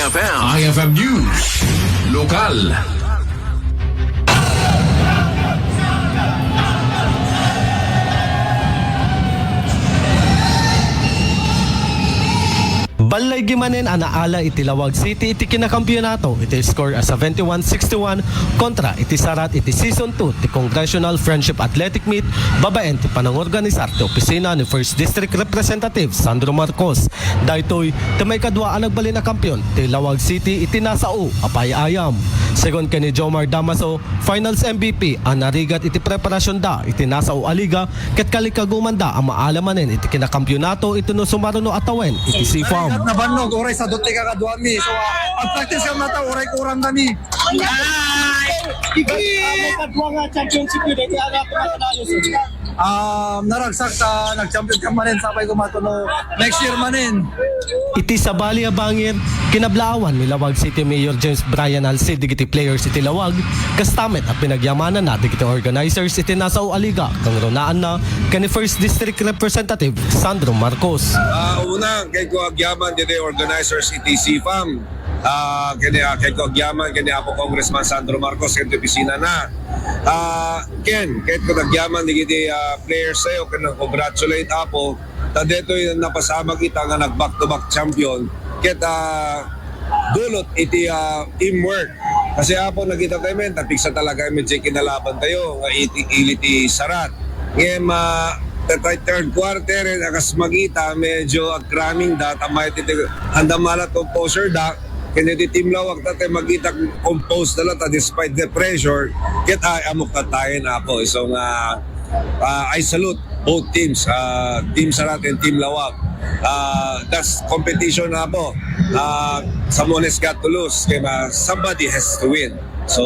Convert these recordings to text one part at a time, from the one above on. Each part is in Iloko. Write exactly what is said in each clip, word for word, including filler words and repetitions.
I F M News, lokal. Ballaygi manen a naala iti Laoag City iti kinakampiyonato iti score a seventy-one sixty-one kontra iti Sarat iti Season two ti Congressional Friendship Athletic Meet babaen ti panangorganisar ti opisina ni First District Representative Sandro Marcos. Daytoy ti maikadua a nagbalin a kampiyon ti Laoag City iti nasao a pay-ayam. Segun ken ni Jomar Damaso, Finals M V P a narigat iti preparasionda iti nasao a liga ket kalikagumanda a maala manen iti kinakampiyonato iti no sumaruno a tawen iti CFAM. Nabannog, uray sadut ti kakaduami. So, ah, agpractice kami ta, uray kurang kami. Kadua nga championship yun, iti aga pa matanayo, sir. Um, naragsak ta nag-champion ka manen, sapay ko matuno next year manen. Iti sabali a bangir, kinablaawan ni Laoag City Mayor James Brian Alcid dagiti players iti Laoag, kasta met a pinagyamananna dagiti organizers iti nasao a liga, kangrunaanna ken ni First District Representative Sandro Marcos. Ah, una, kayatko agyaman dagiti organizers iti CFAM. Ah, ken, ah, kayatko agyaman ken ni Apo Congressman Sandro Marcos ken ti opisina na. Ah, ken, kayatko agyaman dagiti, ah, players tayo, ken congratulate, Apo, ta daytoy napasamak ita nga nag-back-to-back champion. Ket, ah, dulot iti, ah, teamwork. Kasi, Apo, nakita tayo men, tapigsa talaga met ti kinalaban tayo, nga iti, ili ti Sarat. Ngem, ah, ta-, ta-, third quarter, eh, akas makita, medyo ag-cramming da, ta may ti-, anda malat composure da, ken iti Team Laoag, ta, tay makita, composed da la, ta despite the pressure, ket ay, amok katayen, Apo. So nga, ah, I salute both teams, ah, Team Sarat and Team Laoag. Ah, that's competition, Apo. Ah, someone has got to lose, kaya somebody has to win. So,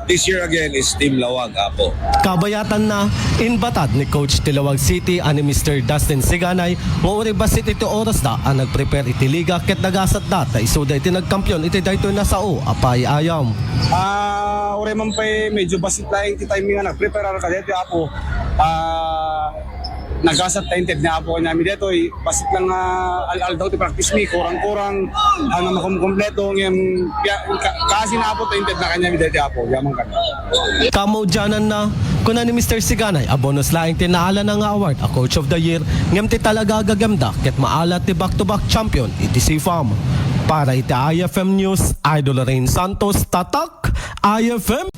this year again is Team Laoag, Apo. Kabayatanna, inbatad ni Coach ti Laoag City a ni Mister Dustin Siganay nga uray bassit iti orasda a nag-prepare iti liga ket nagasatda ta isuda iti nagkampiyon iti daytoy nasao a pay-ayam. Ah, uray man pay medyo bassit laeng ti timing nga nag-prepare kadaytoy, Apo. Ah, nagasat ta intedna, Apo, kaniami daytoy. Bassit lang nga al-aldaw ti practice mi, kurang-kurang, ano, makumkumpleto, ngem, piya-, ka-, kaasi na, Apo, ta intedna kaniami daytoy, Apo, yaman kami. Kamaudiananna, kuna ni Mister Siganay a bonus laeng ti naalana nga award a Coach of the Year, ngem ti talaga a gagemda ket maala ti back-to-back champion iti CFAM. Para iti I F M News, Idol Rain Santos, Tatak, I F M.